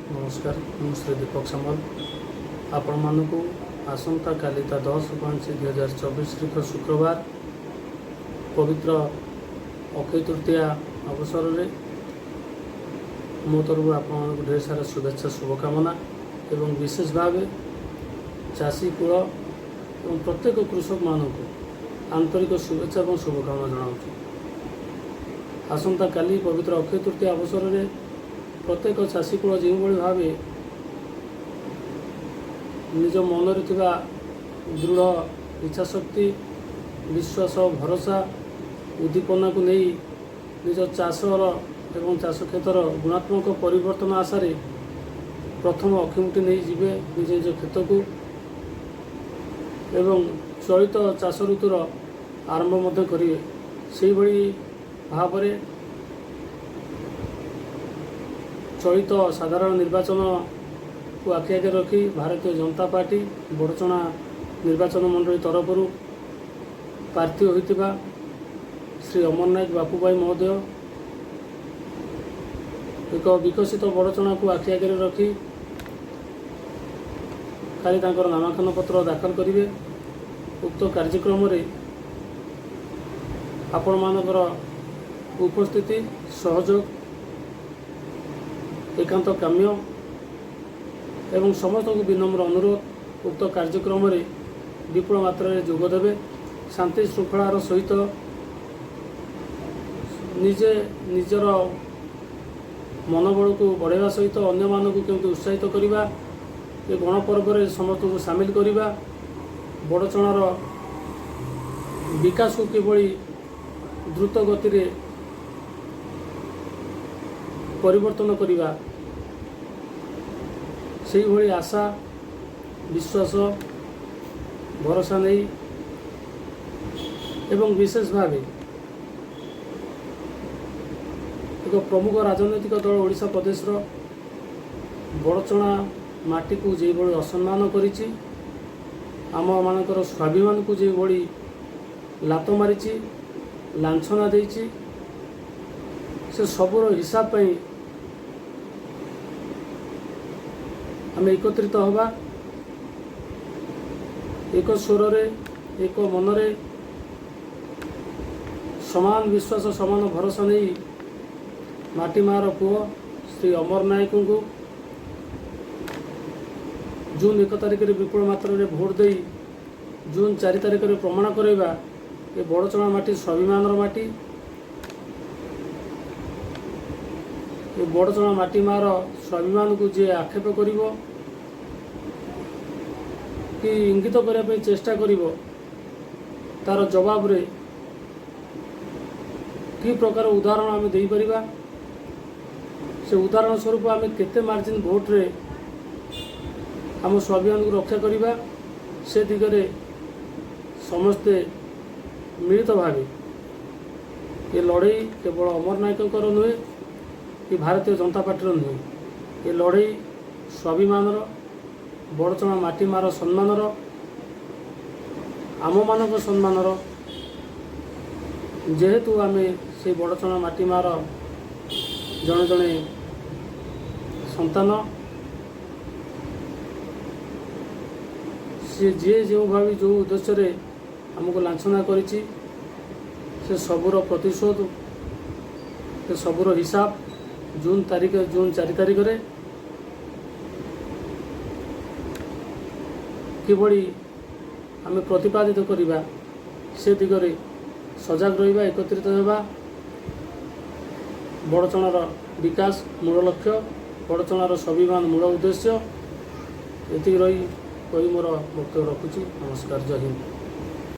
ନମସ୍କାର, ମୁଁ ଶ୍ରୀ ଦୀପକ ସାମଲ। ଆପଣମାନଙ୍କୁ ଆସନ୍ତାକାଲି 10/5/2024 ତାରିଖ ଶୁକ୍ରବାର ପବିତ୍ର ଅକ୍ଷୟ ତୃତୀୟା ଅବସରରେ ମୋ ତରଫରୁ ଆପଣମାନଙ୍କୁ ଢେର ସାରା ଶୁଭେଚ୍ଛା, ଶୁଭକାମନା ଏବଂ ବିଶେଷ ଭାବେ ଚାଷୀ କୂଳ ଏବଂ ପ୍ରତ୍ୟେକ କୃଷକମାନଙ୍କୁ ଆନ୍ତରିକ ଶୁଭେଚ୍ଛା ଏବଂ ଶୁଭକାମନା ଜଣାଉଛି। ଆସନ୍ତାକାଲି ପବିତ୍ର ଅକ୍ଷୟ ତୃତୀୟା ଅବସରରେ ପ୍ରତ୍ୟେକ ଚାଷୀ କୂଳ ଯେଉଁଭଳି ଭାବେ ନିଜ ମନରେ ଥିବା ଦୃଢ଼ ଇଚ୍ଛାଶକ୍ତି, ବିଶ୍ୱାସ, ଭରସା, ଉଦ୍ଦୀପନାକୁ ନେଇ ନିଜ ଚାଷର ଏବଂ ଚାଷ କ୍ଷେତ୍ରର ଗୁଣାତ୍ମକ ପରିବର୍ତ୍ତନ ଆଶାରେ ପ୍ରଥମ ଅକ୍ଷିମୁଠି ନେଇ ଯିବେ ନିଜ ନିଜ କ୍ଷେତକୁ ଏବଂ ଚଳିତ ଚାଷ ଋତୁର ଆରମ୍ଭ ମଧ୍ୟ କରିବେ, ସେଇଭଳି ଭାବରେ ଚଳିତ ସାଧାରଣ ନିର୍ବାଚନକୁ ଆଖି ଆଗରେ ରଖି ଭାରତୀୟ ଜନତା ପାର୍ଟି ବଡ଼ଚଣା ନିର୍ବାଚନ ମଣ୍ଡଳୀ ତରଫରୁ ପ୍ରାର୍ଥୀ ହୋଇଥିବା ଶ୍ରୀ ଅମର ନାୟକ ବାପୁଭାଇ ମହୋଦୟ ଏକ ବିକଶିତ ବଡ଼ଚଣାକୁ ଆଖି ଆଗରେ ରଖି କାଲି ତାଙ୍କର ନାମାଙ୍କନ ପତ୍ର ଦାଖଲ କରିବେ। ଉକ୍ତ କାର୍ଯ୍ୟକ୍ରମରେ ଆପଣମାନଙ୍କର ଉପସ୍ଥିତି, ସହଯୋଗ ଏକାନ୍ତ କାମ୍ୟ ଏବଂ ସମସ୍ତଙ୍କୁ ବିନମ୍ର ଅନୁରୋଧ, ଉକ୍ତ କାର୍ଯ୍ୟକ୍ରମରେ ବିପୁଳ ମାତ୍ରାରେ ଯୋଗ ଦେବେ। ଶାନ୍ତି ଶୃଙ୍ଖଳାର ସହିତ ନିଜେ ନିଜର ମନୋବଳକୁ ବଢ଼ାଇବା ସହିତ ଅନ୍ୟମାନଙ୍କୁ କେମିତି ଉତ୍ସାହିତ କରିବା, ଏ ଗଣପର୍ବରେ ସମସ୍ତଙ୍କୁ ସାମିଲ କରିବା, ବଡ଼ଚଣାର ବିକାଶକୁ କିଭଳି ଦ୍ରୁତ ଗତିରେ ପରିବର୍ତ୍ତନ କରିବା, ସେଇଭଳି ଆଶା, ବିଶ୍ୱାସ, ଭରସା ନେଇ ଏବଂ ବିଶେଷ ଭାବେ ଏକ ପ୍ରମୁଖ ରାଜନୈତିକ ଦଳ ଓଡ଼ିଶା ପ୍ରଦେଶର ବଡ଼ଚଣା ମାଟିକୁ ଯେଉଁଭଳି ଅସମ୍ମାନ କରିଛି, ଆମମାନଙ୍କର ସ୍ୱାଭିମାନକୁ ଯେଉଁଭଳି ଲାତ ମାରିଛି, ଲାଞ୍ଛନା ଦେଇଛି, ସେ ସବୁର ହିସାବ ପାଇଁ ଆମେ ଏକତ୍ରିତ ହେବା। ଏକ ସ୍ୱରରେ, ଏକ ମନରେ, ସମାନ ବିଶ୍ୱାସ, ସମାନ ଭରସା ନେଇ ମାଟି ମାଆର ପୁଅ ଶ୍ରୀ ଅମର ନାୟକଙ୍କୁ ଜୁନ୍ 1 ତାରିଖରେ ବିପୁଳ ମାତ୍ରାରେ ଭୋଟ ଦେଇ ଜୁନ୍ 4 ତାରିଖରେ ପ୍ରମାଣ କରାଇବା, ଏ ବଡ଼ଚଣା ମାଟି ସ୍ୱାଭିମାନର ମାଟି, ଏ ବଡ଼ଚଣା ମାଟି ମାଆର ସ୍ୱାଭିମାନକୁ ଯିଏ ଆକ୍ଷେପ କରିବ କି ଇଙ୍ଗିତ କରିବା ପାଇଁ ଚେଷ୍ଟା କରିବ, ତାର ଜବାବରେ କି ପ୍ରକାର ଉଦାହରଣ ଆମେ ଦେଇପାରିବା, ସେ ଉଦାହରଣ ସ୍ୱରୂପ ଆମେ କେତେ ମାର୍ଜିନ୍ ଭୋଟରେ ଆମ ସ୍ୱାଭିମାନକୁ ରକ୍ଷା କରିବା, ସେ ଦିଗରେ ସମସ୍ତେ ମିଳିତ ଭାବେ ଏ ଲଢ଼େଇ କେବଳ ଅମର ନାୟକଙ୍କର ନୁହେଁ କି ଭାରତୀୟ ଜନତା ପାର୍ଟିର ନୁହେଁ। ଏ ଲଢ଼େଇ ସ୍ୱାଭିମାନର, ବଡ଼ଚଣା ମାଟି ମାର ସମ୍ମାନର, ଆମମାନଙ୍କ ସମ୍ମାନର। ଯେହେତୁ ଆମେ ସେଇ ବଡ଼ଚଣା ମାଟି ମାର ଜଣେ ଜଣେ ସନ୍ତାନ, ସିଏ ଯିଏ ଯେଉଁ ଭାବି ଯେଉଁ ଉଦ୍ଦେଶ୍ୟରେ ଆମକୁ ଲାଞ୍ଛନା କରିଛି, ସେ ସବୁର ପ୍ରତିଶୋଧ, ସେ ସବୁର ହିସାବ ଜୁନ୍ ତାରିଖ, ଜୁନ୍ 4 ତାରିଖରେ କିଭଳି ଆମେ ପ୍ରତିପାଦିତ କରିବା, ସେ ଦିଗରେ ସଜାଗ ରହିବା, ଏକତ୍ରିତ ହେବା। ବଡ଼ଚଣାର ବିକାଶ ମୂଳ ଲକ୍ଷ୍ୟ, ବଡ଼ଚଣାର ସ୍ୱାଭିମାନ ମୂଳ ଉଦ୍ଦେଶ୍ୟ। ଏତିକି ରହି କହି ମୋର ବକ୍ତବ୍ୟ ରଖୁଛି। ନମସ୍କାର, ଜୟ ହିନ୍ଦ।